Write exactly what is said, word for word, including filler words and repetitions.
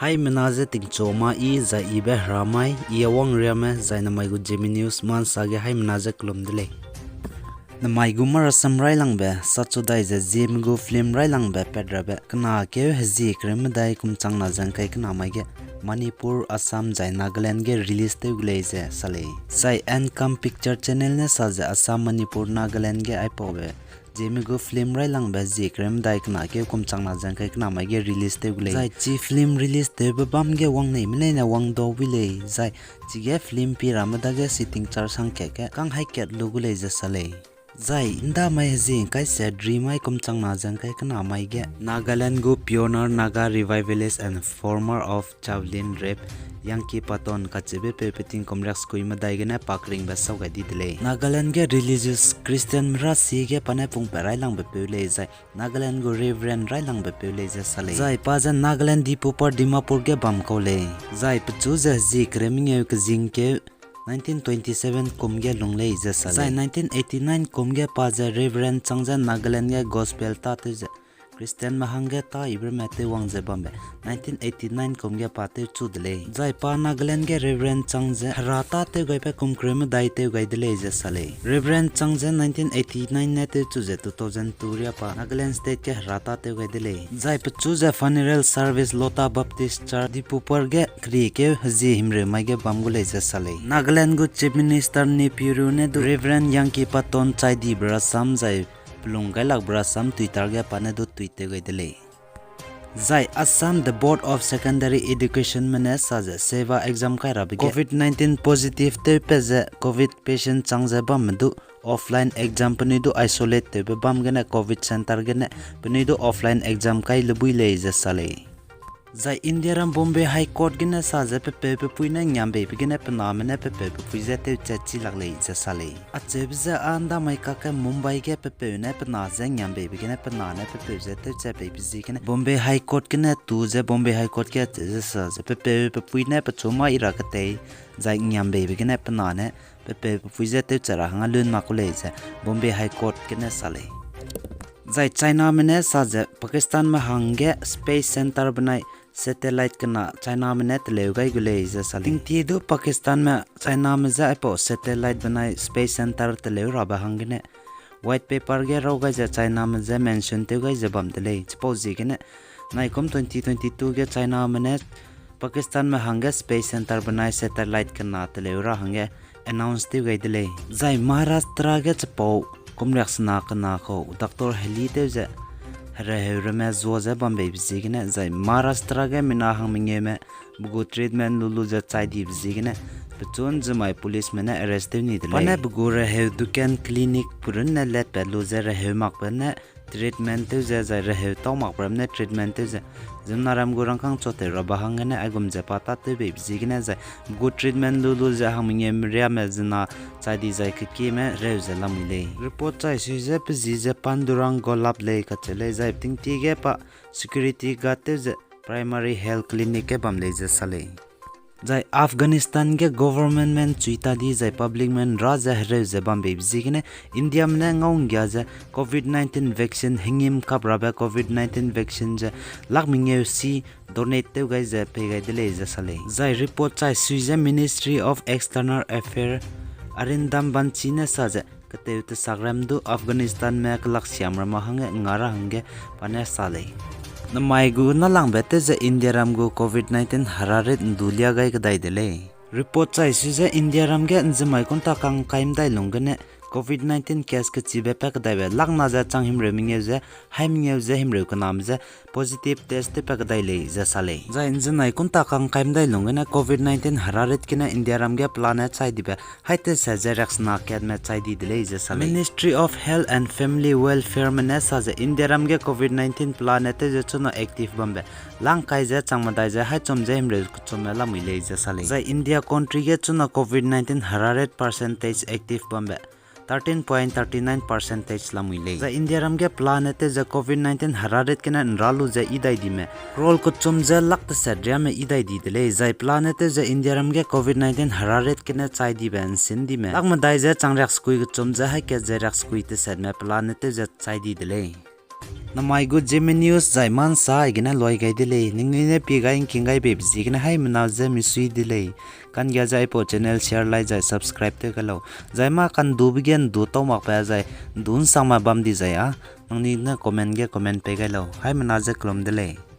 Haimena je tingchu ma i zai ibe hera mai, i a wang riame zai namai gu Zeme News ma nsa ge haimena je kelum de lei. Namai gu marasam railangbe, sachudai ze Zeme gu film railangbe pat rabe, kena keu hezie kereu medai kum changna ze ngkai kena mai ge, Manipur, Assam zai Nagaland ge release tew gu lei ze sa lei. Zai Enkam Picture Channel ne sa ze Assam, Manipur, Nagaland ge aipaube Zeme gu film railangbe hezie kereu medai kena keu kum changna ze ngkai kena mai ge release tew gu lei. Zai chi film release tewbe bam ge wang neime leine wang dau bui lei, zai chige film pi ramme dage sitting charge hangkat ge kang hai kat lu gu lei ze sa lei. Zai ndamai hezie ngkai se dri mai kum changna ze ngkai kena mai ge Nagaland gu pioneer Naga revivalist and former of Javelin Rape Yankee Patton kacheube peu pe tingkum riak sekui medai gene pa keringbe sau gai di de lei. Nagaland ge religious Christianme ra sie ge pa ne pungpat railangbe peu lei zai Nagaland gu Reverend railangbe peu lei ze sa lei. Zai pa ze Nagaland Dipupar Dimapur ge bam kau lei. Zai pechu ze hezie kereu mengeu kezing keu nineteen twenty seven kum ge lung lei ze sa lei. Zai nineteen eighty nine kum ge pa ze Reverend chang ze Nagaland ge gospel tâtew ze Christianme hangge tâ ibe ramme tewwang ze bambe nineteen eighty nine kum ge pa tewchu de lei. Zai pa Nagaland ge Reverend chang ze hera tâtew gaibe kum kereu medai tew gai de lei ze sa lei. Reverend chang ze nineteen eighty nine ne tewchu ze two thousand two riâ pa Nagaland State ge hera tâtew gai de lei. Zai pechu ze funeral service Lota Baptist Church Dipupar ge keriekeu hezie himreu mai ge bam gu lei ze sa lei. Nagaland gu Chief Minister Neiphiu Rio ne du Reverend Yankee Patton chai dibe rasam zai pelung gailakbe rasam Twitter ge pa ne du tweet tew gai de lei. Zai Assam The Board of Secondary Educationme ne sa ze SEBA exam kai rabe ge COVID nineteen positive tewpat ze COVID patient chang ze bamme du offline exam penui du isolate tewbe bam gene COVID centre gene penui du offline exam kai le bui lei ze sa lei. Zai Indiaram Bombay High Court gene sa ze pepeu pepui ne ngiambeibe gene pe name ne pepeu pepui je tewchat chi lak lei ze sa lei. Acheube je â ndamai kakge Mumbai ge pepeu ne pe na je ngiambeibe gene pe na ne pepeu je tewchat beibe ziegene Bombay High Court gene tu ze Bombay High Court ge acheu ze sa ze pepeu pepui ne pechu mâ i ra ketei zai ngiambeibe gene pe na ne pepeu pepui je tewchat ra hangge lun mak ku lei ze Bombay High Court gene sa lei. Zai Chiname ne sa ze Pakistanme hangge space centre benai satellite kena Chiname ne teleu gai gu lei ze sa lei. Tingtie du Pakistanme Chiname je aipau satellite benai space centre teleu rabe hanggene white paper ge raw gai ze Chiname je mention tew gai ze bam de lei. Chipau ziegene naikum twenty twenty two ge Chiname ne Pakistanme hangge space centre benai satellite kena teleu ra hangge announce tew gai de lei. Zai Maharashtra ge chipau kum riaksena kena kau doctor heli tew ze hereheu ramme zua ze bambeibe ziegene zai Maharashtra ge mina hang mengeume pe gu treatment lu lu ze chai dibe ziegene pechu nzemai policeme ne arrest tew ni de lei. Pa ne pe gu reheu dukan clinic pe runne letpat lu ze reheu makbe ne treatment tew ze zai reheu tau makbe ram ne treatment tew ze ziemmena ram gu rangkâng chuatew rabe hanggene aigum ze pa tâtewbeibe ziegene zai pe gu treatment lu lu ze hang mengeume riame zena chai di zai kekieme reu ze lamui lei. Report chai sui ze pe zi ze Pandurang Golap lei kacheu lei zai tingtie ge pa security guard tew ze primary health clinic ge bam lei ze sa lei. Zai Afghanistan ge governmentme nchui ta di zai publicme nra ze hereu ze bambeibe ziegene Indiame ne ngau nggia ze COVID nineteen vaccine hengîm kap rabe COVID nineteen vaccine ze lak mengeu si donate tew gai ze pei gai de lei ze sa lei. Zai report chai sui ze Ministry of External Affairs Arindam Bagchi ne sa ze ketew tesak ram du Afghanistanme kelaksiam ramme hangge nga ra hangge pa ne sa lei. Namai gu nâlangbe tew ze Indiaram gu COVID nineteen herarit ndu lia gai kedai de lei. Report chai sui ze Indiaram ge nzemai kunta kangkai medai lung gene COVID nineteen case kechibe pa kedaibe lakna ze chang himreu mengeu ze, hai mengeu ze himreu kename je positive test tewpa kedai lei ze sa lei. Zai nzenai kunta kangkai medai lung gene COVID nineteen herarit gene Indiaram ge pelane chai dibe hai teset ze riaksena katme chai di de lei ze sa lei. Ministry of Health and Family Welfareme ne sa ze Indiaram ge COVID nineteen pelane tew ze chuna active bambe langkai ze chang medai ze hai chum ze himreu kechumme lamui lei ze sa lei. Zai India country ge chuna COVID nineteen herarit percentage active bambe thirteen point thirty nine percentage lamui lei. Zai Indiaram ge pelane tew ze COVID nineteen herarit gene nra lu ze idai dime crore kechum ze lak teset riame idai di de lei. Zai pelane tew ze Indiaram ge COVID nineteen herarit gene chai dibe nsin dime lak medai ze chang riaksekui kechum ze hai kat ze riaksekui tesetme pelane tew ze chai di de lei. Namai gu Zeme News zai mansa aigene loi gai de lei. Ningnui ne pie gai ngking gai beibe ziegene haimena je misui de lei. Kanggia ze aipau channel share, like zai subscribe tew gai lau. Zai mâ kandube ge ndu tau makbe zai ndu nsangme bam di zai â, nangnui ne comment ge comment pei gai lau. Haimena je kelum de lei.